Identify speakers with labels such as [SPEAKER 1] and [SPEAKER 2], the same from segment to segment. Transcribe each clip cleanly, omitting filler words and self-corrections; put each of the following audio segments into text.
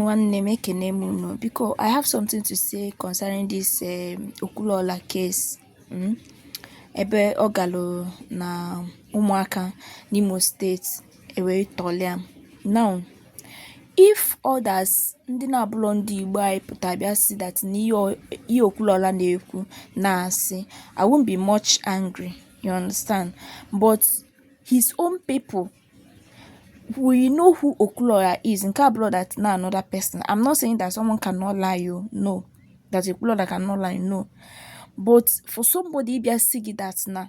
[SPEAKER 1] Nwanne m, ekene m unu. Biko, I have something to say concerning this Okwuluọla case, Ebe ọ galụ na ụmụaka n'Imo Steeti ewee tọlịa. Now, if others ndị na-abụrọ ndị Igbo anyị pụta bịa sị that na ihe Okwuluọla na-ekwu na-asị, I won't be much angry, you understand? But his own people, we know who Okwuluora is. Nke abụrọ that na another person. I'm not saying that someone cannot lie o, no. That Okwuluora cannot lie, no. But for somebody ịbịa sị gị that na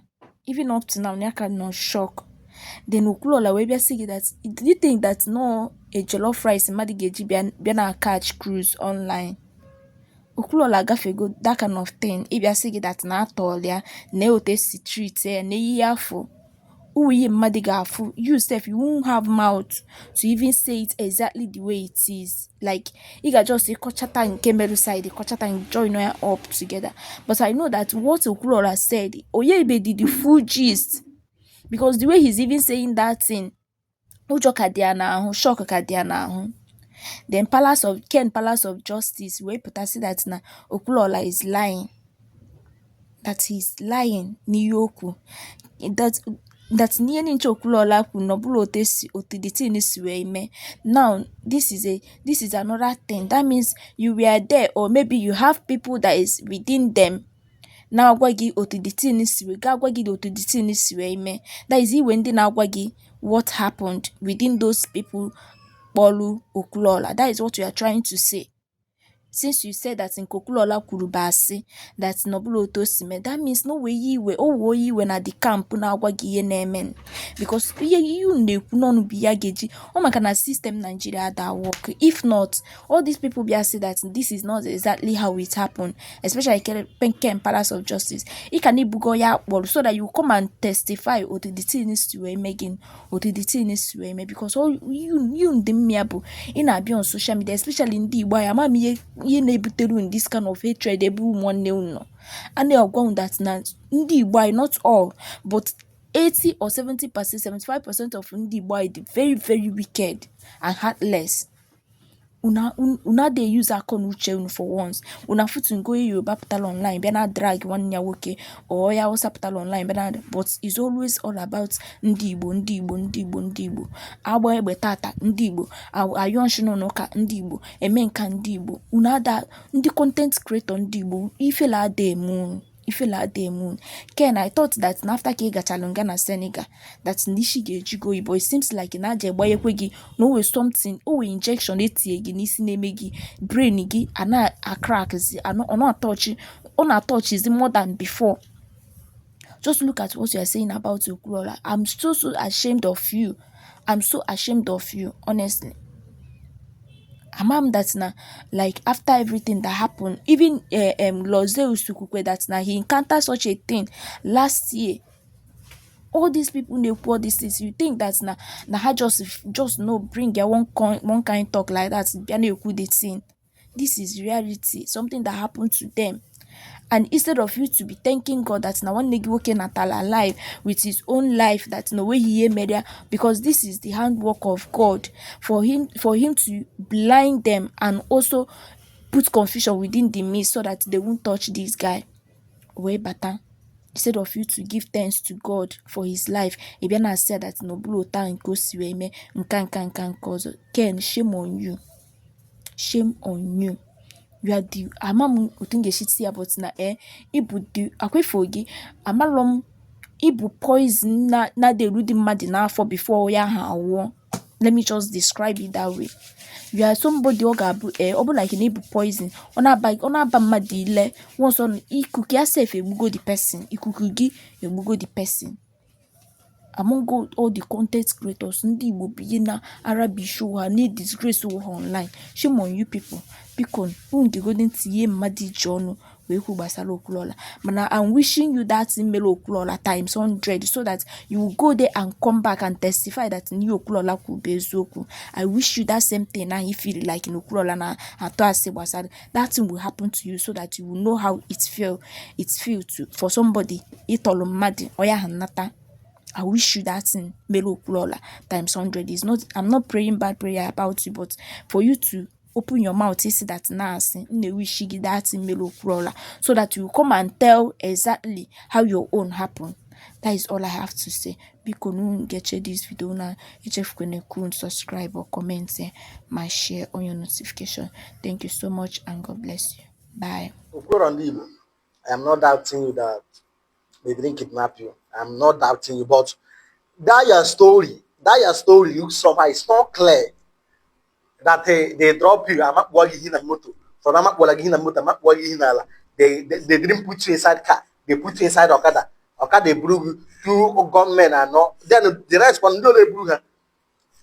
[SPEAKER 1] even up to now na ya ka nọ shock, then Okwuluora wee bịa sị gị that, do you think that no a jollof rice mmadụ ga-eji bịa bịa na catch cruise online? Okwuluora agafego that kind of thing ịbịa sị gị that na atọọlụ ya na otu esi treat ya na ihe afọ ụmụ ihe mmadụ ga-afụ. You sef, you won't have mouth to even say it exactly the way it is. Like, ị ga just ịkọchata nke merụ side, ịkọchata, join ya up together. But I know that what Okwuluora said, onyebedi the full gist, because the way he's even saying that thing, ụjọ ka dị ya n'ahụ, shock ka dị ya n'ahụ. Then Palace of Ken, Palace of Justice wee pụta sị that na Okwuluora is lying, that he's lying n'ihe o kwu, that n'ihe niile Okwuluora kwuru na ọ bụrụ otu esi otu the thing si wee mee. Now, this is another thing. That means you were there, or maybe you have people that is within them na-agwa gị otu the thing si wee ga-agwa gị otu the thing si wee mee. That is, iwe ndị na-agwa gị what happened within those people kpọrọ Okwuluora. That is what you are trying to say. Since you said that nke Okwuluora kwuru bụ asị, that na ọ bụrụ otu o si mee, that means na o wee ihe iwe o wee onye iwe na the camp na-agwa gị ihe na-eme, because ihe unu na-ekwu n'ọnụ bụ ihe a ga-eji ọ maka na system Nigeria ada work. If not, all these people bịa say that this is not exactly how it happened, especially Ken Palace of Justice, ị ka na ibugo ya akpọrọ so that you come and testify otu the thing si wee mee gị, otu the thing si wee mee, because all you ndị mmịa bụ ị na-abịa on social media, especially ndị Igbo anyị, ama m ihe na-ebutere unu this kind of hatred ebe ụmụnne unu nọ. A na-agwa unu that na ndị Igbo anyị, not all, but 80 or 70%, 75% of ndị Igbo anyị dị very, very wicked and heartless. Unu adịghị use akọ na uche unu for once. Unu afụtụgo onye Yoruba pụtara online bịa na drag nwanne ya nwoke, or ya Hausa pụtara online bịa na, but it's always all about ndị Igbo, ndị Igbo, ndị Igbo, ndị Igbo agba egbe tata, ndị Igbo ayọ nshi n'ụlọ ụka, ndị Igbo eme nka, ndị Igbo unu ada, ndị content creator ndị Igbo, ifele ada eme unu, ifele ada eme unu. Ken, I thought that na after ka ị gachalụ nga na Senegal, that na isi ga-eji go oyibo. It seems like na aja egbanyekwe gị na o nwere something, o nwere injection etinye gị n'isi na-eme gị brain gị a na-acrackzi, ọ na-atọchi, ọ na-atọchizi more than before. Just look at what you are saying about Okwuluora. I'm so, so ashamed of you. I'm so ashamed of you, honestly. Ama m that na, like, after everything that happened, even Lord Zeus kwukwe that na he encountered such a thing last year. All these people na-ekwu all these things, you think that na ha just no bring ya one kind talk like that bịa na-ekwu the thing? This is reality, something that happened to them. And instead of you to be thanking God that na nwanne gị nwoke natara alive with his own life, that na onweghị ihe mere ya, because this is the handwork of God for him to blind them and also put confusion within the midst so that they won't touch this guy wee bata, instead of you to give thanks to God for his life, ị bịa na-asị ya that na ọ bụrụ otu ahụ nke o si wee mee nka nka nka nke ọzọ. Ken, shame on you, shame on you. You are the, ama m otu m ga-esi ti ya, but na ịbụ the akwefo gị, amarọ m, ịbụ poison na na-ada eru dị mmadụ n'afọ before ya ahụ anwụọ. Let me just describe it that way. You are somebody ọ ga-abụ ọ bụ like na ịbụ poison, ọ na-aba mmadụ ile once, ọ ikuku ya sef egbugo the person, ikuku gị egbugo the person. Among all the content creators ndị Igbo bụ ihe na-arabish ha, na-disgrace ha online. Shame on you people. Biko, unu gegodi ntị ihe mmadụ ji ọnụ wee kwu gbasara Okwuluọla. Mana I'm wishing you that mere Okwuluọla times 100, so that you will go there and come back and testify that na ihe Okwuluọla kwuru bụ eziokwu. I wish you that same thing ahụ you feel like na Okwuluọla na-atụ asị gbasara, that thing will happen to you, so that you will know how it feel to for somebody ịtọrọ mmadụ onye ahụ nnata. I wish you that thing mere Okwuluọla times 100. Is not, I'm not praying bad prayer about you, but for you to Open your mouth isi that na-asị m na-ewish gị that thing mere Okwuluọla so that you come and tell exactly how your own happen. That is all I have to say. Biko na unu geche this video na echefukwana ka unu subscribe or comment ma share on your notification. Thank you so much and God bless you. Bye.
[SPEAKER 2] Okwuluọra ndị Igbo, I am not doubting you that they didn't kidnap you. I'm not doubting you, but that your story looks somehow, it's not clear that they drop you, amakpụọ gị ihe na moto. From amakpụọla gị ihe na moto, amakpụọ gị ihe n'ala. They didn't put you inside car. They put you inside Okada. Okada eburu gị two gunmen anọ. Then the rest one, ndị ole eburu ha.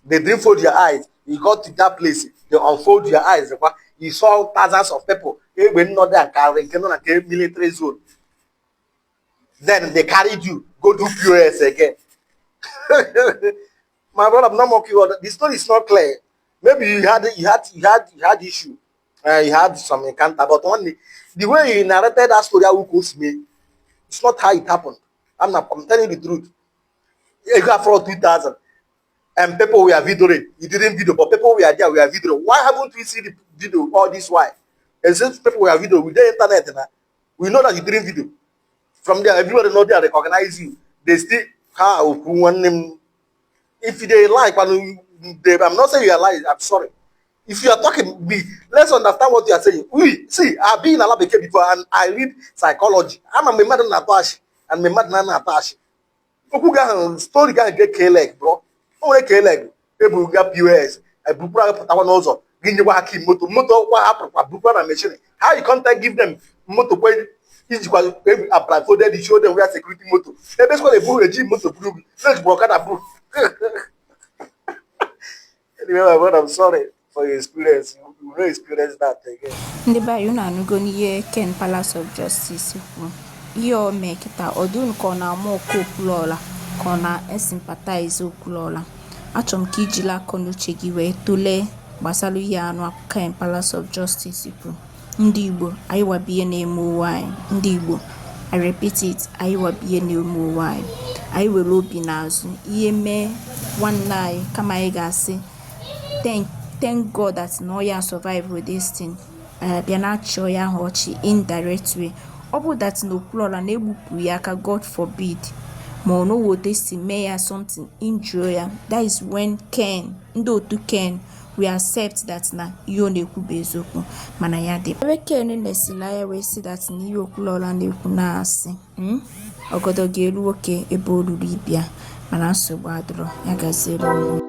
[SPEAKER 2] They didn't fold your eyes. You got to that place, they unfold your eyes. You saw thousands of people. Egbe nnọ dị karịrị nke nọ na nke military zone. Then they carried you, go do POS again. My brother, I'm not mocking you. The story is not clear. Maybe you had issue. You had some encounter, but one the way you narrated that story, how goes me, it's not how it happened. I'm not, I'm telling you the truth. You got for 2000 and people were videoing. You didn't video, but people were there, we are videoing. Why haven't we seen the video all this while? And since people were video with the internet now, we know that you didn't video. From there, everybody know they recognize you. They still how one if they like, they, I'm not saying you are lying. I'm sorry. If you are talking, be let's understand what you are saying. We see, I've been in Alabeke before and I read psychology. I'm a mmadụ na-atọ ashị and mmadụ na na-atọ ashị. Okwu gị ahụ, story gị ahụ nke K-leg, bro. O nwere K-leg, ebuga POS, ebukwara pụtakwa n'ụzọ, gị nyekwa ha key moto, moto kwa hapụrụkwa bukwa na machine. How you come give them moto kwe ijikwa blindfolded, show them where security moto. Ebe sikwa na-eburu eji moto buru gị, na-ejikwa ọkada buru. Anyway, my brother, I'm sorry for your experience. You will not experience that again.
[SPEAKER 1] Ndị be anyị, unu anụgo n'ihe Ken Palace of Justice kwuru. Ihe o mee kịta, ọ dị unu ka ọ na-ama ọkụ Okwuluọla ka ọ na-esympathize Okwuluọla? Achọrọ m ka ijiri akọ na uche gị wee tụlee gbasara ihe anụ Ken Palace of Justice kwuru. Ndị Igbo, anyị wabụ ihe na-eme onwe anyị. Ndị Igbo, I repeat it, anyị wabụ ihe na-eme onwe anyị. Anyị were obi n'azụ ihe mee nwanne anyị, kama anyị ga-asị thank God that na ọ ya survive with this thing, bịa na-achị onye ahụ ọchị indirect way. Ọ bụ that na Okwuluọla na-egbupụ ya aka, God forbid, ma ọ na otu esi mee ya something injure ya, that is when Ken, ndị otu Ken, we accept that na ihe ọ na-ekwu bụ eziokwu. Mana ya dị ebe Ken nesiri anya wee sị that na ihe Okwuluọla na-ekwu na-asị ọgọdọ ga-eru nwoke ebe o ruru ịbịa, mana nsogbu adịrọ ya gaziere unu.